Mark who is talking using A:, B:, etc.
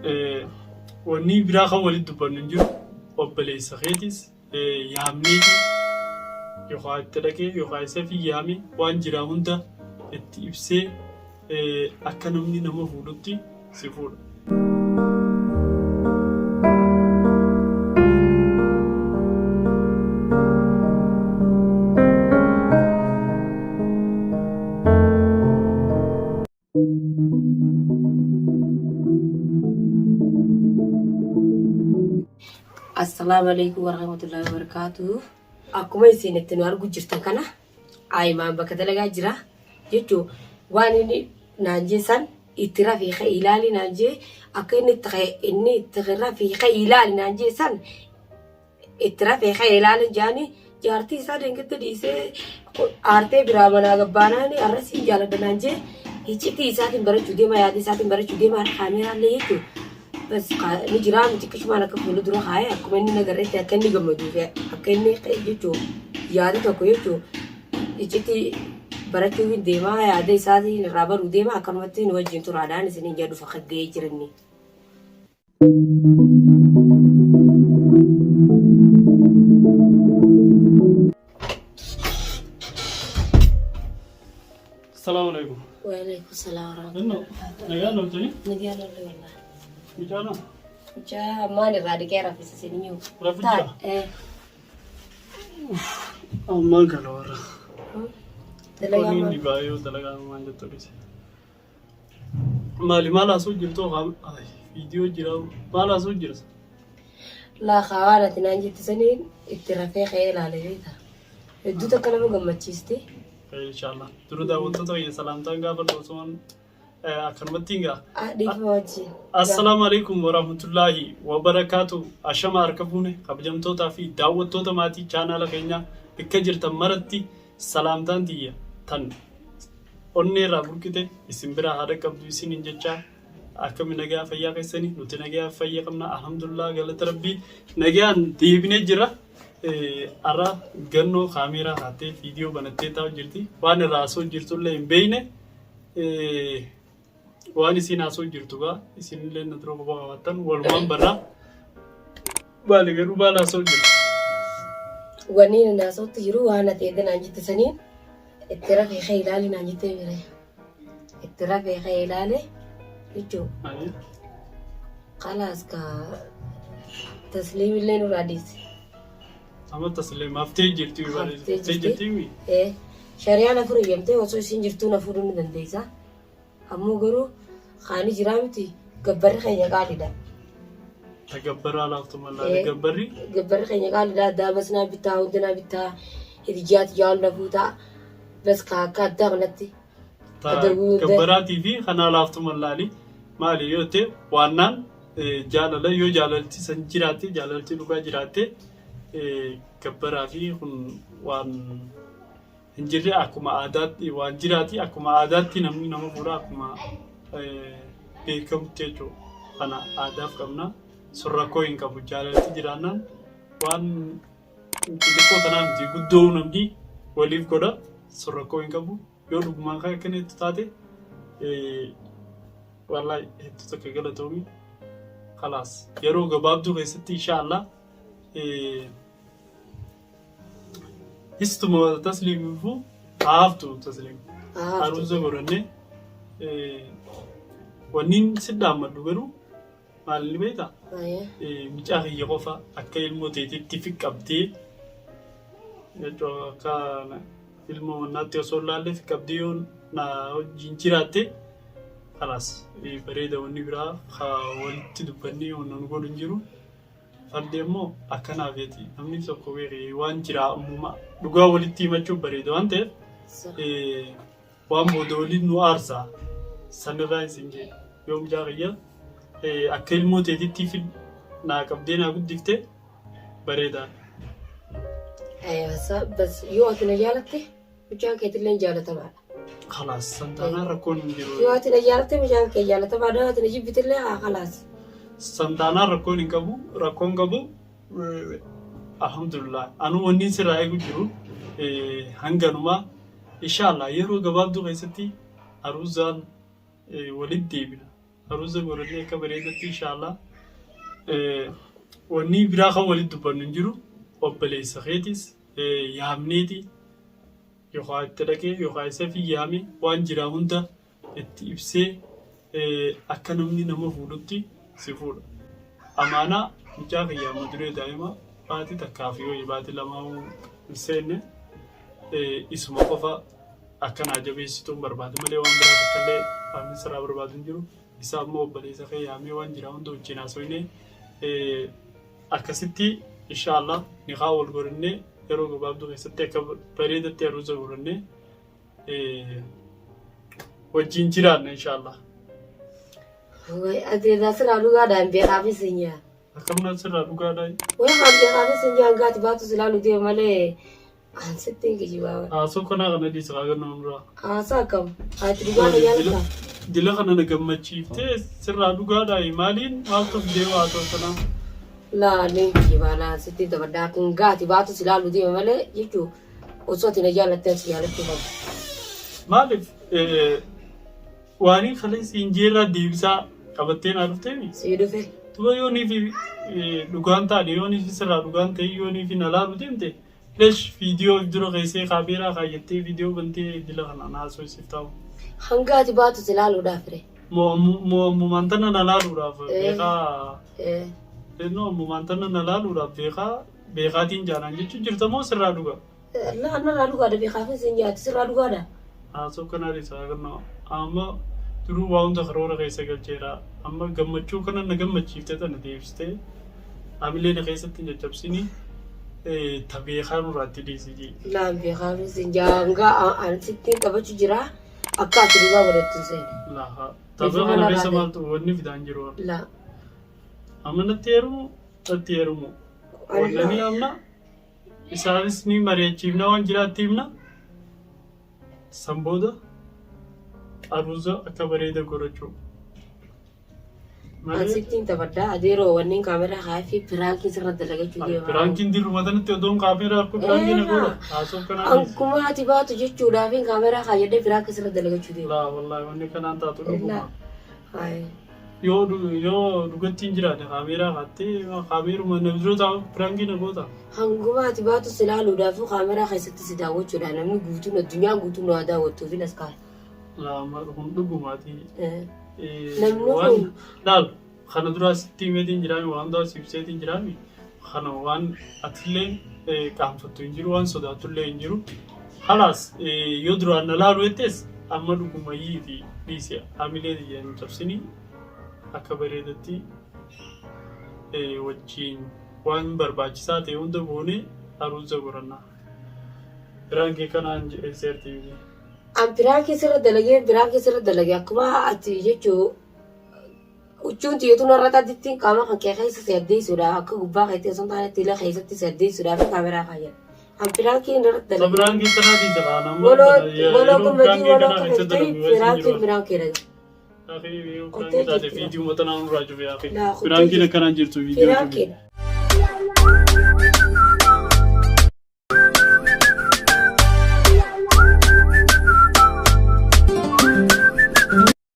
A: Wanni biraa kan walitti dubbannu hin jiru. Obboleessa keetis yaamneeti yookaan itti dhaqee yookaan isa fi yaame waan jiraa hunda itti ibsee akka namni nama fuudhutti si fuudha.
B: Assalaamu alaikum warahmatullahi wabarakatuh. Akkuma isin itti nu argu jirtan kana Ayimaan bakka dalagaa jira jechuun waan inni naan jee san itti rafii ka'e ilaali naan jee akka inni itti ka'e inni itti rafii ka'e ilaali naan jee san itti rafee ka'e ilaali jaani jaartii isaa dengatti dhiisee aartee biraa manaa gabbaanaani har'a siin jaaladha naan jee iccitii isaatiin barachuu deema yaada isaatiin barachuu deema har'a kaameeraallee jechuun bas ni jiraa miti qishumaan akka fuula dura kaa'ee akkuma inni nagarreetti akka inni gammaduu fi akka inni jechuun yaada tokko jechuun iccitii barachuuf hin deemaa yaada isaatiin irraa baruu deema akkanumatti nu wajjin turaadhaan isiniin jedhu fakka ga'ee jiranni.
A: Salaamu alaikum.
B: Waalaikum salaam
A: Inno
B: warahmatullahi
A: nagaan ooltanii
B: Nagaan oollee wallahi.
A: mucaana
B: Mucaa ammaan irraa dhiqee raffisa isin iyyuu.
A: Rafu jira?
B: Eh.
A: Ammaan kana warra.
B: Dalagaa
A: Qonni
B: maal?
A: inni baay'ee dalagaa ammaan jettu dhise. Maali maal haasoo jirtu viidiyoo jira maal haasoo jirta?
B: Laa kaawaan ati naan jette saniin itti rafee ka'ee ilaale beekta. Hedduu takka nama gammachiisti.
A: Inshallah. Dura daawwattoota kiyya salaamtaan gaafa osoon akkanumatti hin gaa.
B: Dhiifama wajjin.
A: Assalaamu alaikum warahmatullaahi wabarakaatu. Ashama harka fuune kabajamtootaa fi daawwattoota maatii chaanaala keenyaa bakka jirtan maratti salaamtaan tiyya tan onnee irraa burqite isin biraa haa dhaqqabdu isiniin jechaa akkami nagaa fayyaa keessanii nuti nagaa fayya qabna alhamdulillah galata rabbii nagaan deebinee jira. Har'a gannoo kaameeraa kaattee viidiyoo banattee taa'u jirti waan irraa haasoo jirtullee hin beekne waan isiin haasoo jirtu gaa isinillee na dura quba qabaattan walumaan barraa maali garuu maal haasoo jirtu.
B: Wanni inni haasawutti jiru waan ati edda naan jette saniin itti rafee ka'e ilaali naan jettee mire. Itti rafee ka'e ilaale jechuun kalaas ka tasliimillee nurraa dhiise.
A: Amma tasliim haftee jirti
B: Haftee
A: haftee jirti mi?
B: Ee shari'aan afur eeyyamtee osoo isiin jirtuu na fuudhuu ni dandeessa. Ammoo garuu kaani jiraa miti gabbarri keenya qaaliidha.
A: Tagabbaraa laaftu mallaa gabbarri.
B: Gabbarri keenya qaaliidha. Addaa bas naa bittaa hunda naa bittaa hiriyaati jaallu na fuutaa bas ka akka addaa kanatti.
A: Gabbaraatii fi kanaa laaftu mallaali maali yoo ta'e waannaan jaalala yoo jaalalti san jiraatte jaalalti dhugaa jiraatte gabbaraa fi kun waan hin jirre akkuma aadaatti waan jiraati akkuma aadaatti namni nama fuudha akkuma beekamutti jechuudha. Kana aadaaf qabna sun rakkoo hin qabu jaalalti jiraannaan waan xixiqqoo tanaa miti guddoo namni waliif godha sun rakkoo hin qabu yoo dhugumaan kan akkana itti taate wallahi hedduu takka galatoomi kalaas yeroo gabaabduu keessatti insha Allah Histuma tasliimifu haaftu tasliim. Aruuza godhannee wanniin si dhaammadhu garuu maal ni beektaa? Mucaa kiyya qofa akka ilmoo teetitti fi qabdee jechuun akka ilmoo mannaatti osoo hin laalle fi qabdee yoo na wajjin jiraatte kalaas bareeda wanni biraa walitti dubbannee wanna nu godhu hin jiru. Fardi ammoo akkanaa feeti namni tokko beeki waan jiraa uumama dhugaa walitti himachuun bareeda waan ta'eef waan booda waliin nu aarsa sanirraa isin jee yoo mucaa kiyya akka ilmoo teetitti fi naa qabdee naa guddifte bareedaa.
B: Bas yoo ati na jaalatte Mucaan keetillee jaalatamaadha.
A: Kalaas san taanaan rakkoon hin jiru.
B: Yoo ati na jaalatte mucaan kee jaalatamaadha. Yoo ati na jibbitillee haa kalaas.
A: San taanaan rakkoon hin qabu rakkoon qabu alhamdulillah anuu wanni sirraa eegu jiru hanganumaa inshaallah yeroo gabaabduu keessatti aruuzaan walitti deebina. Aruuza godhannee akka bareedatti inshaallah. Wanni biraa kan walitti dubbannu hin jiru. Obboleessa keetis yaamneeti yookaan itti dhaqee yookaan isa fi yaame waan jiraa hunda itti ibsee akka namni nama fuudhutti si fuudha. Amaanaa mucaa kiyya amma duree daa'ima baatii takkaa fi wayii baatii lamaa hin seenne isuma qofa akka naa jabeessituun barbaada malee waan biraa takkallee waan sirraa barbaadu hin jiru. Isa ammoo obboleessa kee yaamee waan jiraa hunda wajjin haasofnee akkasitti inshaallah nikaa wal godhannee yeroo gabaabduu keessatti akka bareedatti aruuza godhannee wajjin jiraanna inshaallah.
B: Ati irraa sirraa dhugaadhaan beekaafis hin yaa.
A: Akkam naan sirraa dhugaadhaan.
B: Way kan beekaafis hin yaa hangaati baatu silaa deema malee an sitti hin kijibaa.
A: Haasoo kanaa kana dhiisa haa gannu nurraa.
B: Haasaa akkam ati dhugaadha jaalata.
A: Dila kana na gammachiiftee sirraa dhugaadhaa maaliin maaltu fidee waa ta'u kanaa.
B: Laa niin kijibaa laa sitti dabadhaa hangaati baatu silaa deema malee jechuu osoo ati na jaalattee si jaalachuu qabu.
A: Maaliif waanii kaleessi injeerraa deebisaa qabattee naa dhufteemi?
B: Sii dhufe.
A: Tuba yoonii fi dhugaan taane yoonii fi sirraa dhugaan ta'e yoonii fi na laalu deemte lesh viidiyoo dura keessee kaameeraa kaayyattee viidiyoo bantee dila kana na haasofsiif taa'u.
B: Hanga ati baatu si laaluudhaaf re.
A: Moo ammumaan tana na laaluudhaaf beekaa ennoo ammumaan tana na laaluudhaaf beekaa beekaatiin jaanaan jechuun jirta moo sirraa dhugaa?
B: Laa narraa dhugaadha beekaafis hin nyaatu sirraa dhugaadha.
A: Haasoo kanaa dhiisaa kana amma duruu waa hunda karoora keessa galcheera. Amma gammachuu kana na gammachiifte tana deebistee hamilee na keessatti hin caccabsini ta beekaa nurraa itti dhiisi jee.
B: Laan beekaafis hin jaangaa an sittiin taphachuu jira akka ati dhugaa godhattu hin seene.
A: Laa tapha kana keessa maaltu wanni fidaan jiru.
B: Laa.
A: Amma natti heerumu natti heerumu. Wallanii amma Isaanis ni mari'achiifna waan jiraatti himna. San booda aruuza akka bareeda godhachuu.
B: An sittiin taphadhaa adeeroo wanneen kaameraa kaa'ee fi piraankii sirra dalagachuu deema.
A: Piraankiin dirruma tanatti odoon kaameraa harku piraankii na godha. Haasoo kanaa dhiisi.
B: Akkuma ati baatu jechuudhaaf kaameraa kaayyadhee piraankii sirra dalagachuu deema.
A: Laa wallaahi wanni kanaan taatu dhuguma.
B: Hayi.
A: Yoo yoo dhugatti hin jiraate kaameeraa kaattee kaameeruma na dura taa'u piraankii na goota.
B: Hanguma ati baatu si ilaaluudhaafuu kaameraa keessatti si daawwachuudha. Namni guutuun addunyaan guutuun nu haa daawwattuuf hin as kaa'e.
A: Laa kun dhugumaati.
B: Namni kun
A: Laal kana duraa sitti himeetiin jiraami waan duraa si ibseetiin jiraami kana waan atillee qaanfattu hin jiru waan sodaattullee hin jiru. Halaas yoo duraan na laalu jettees amma dhugumayyiiti dhiisi hamilee tiyya hin cabsini akka bareedatti wajjiin waan barbaachisaa ta'e hunda goonee aruuza goranna. Piraankii kanaan jedhee seerti miti.
B: An piraankii sirra dalagee piraankii sirra dalagee akkuma ati jechuu Huccuun tiyya tun har'a xaddittiin qaama kan kee keessa si addeessuudhaaf akka gubbaa keetti osoo hin taane tila keessatti si addeessuudhaaf kaameraa kaayyadha. An piraankiin irratti
A: Isa
B: dalagee.
A: piraankii kanaatii jira nama
B: Waloo waloo
A: yeroo
B: gummatii
A: piraankii
B: waloo
A: kanaa keessa
B: kafaltee
A: dalagu wajjin
B: piraankiin
A: jiru.
B: piraankiidha.
A: Akhi yoo
B: Kuttee
A: piraankii taate
B: jirti.
A: viidiyoo matanaa nurraa cufe akhi.
B: Laa kuttee
A: Piraankiin
B: jirti.
A: akkanaan jirtu viidiyoo cufe.
B: Piraankiidha.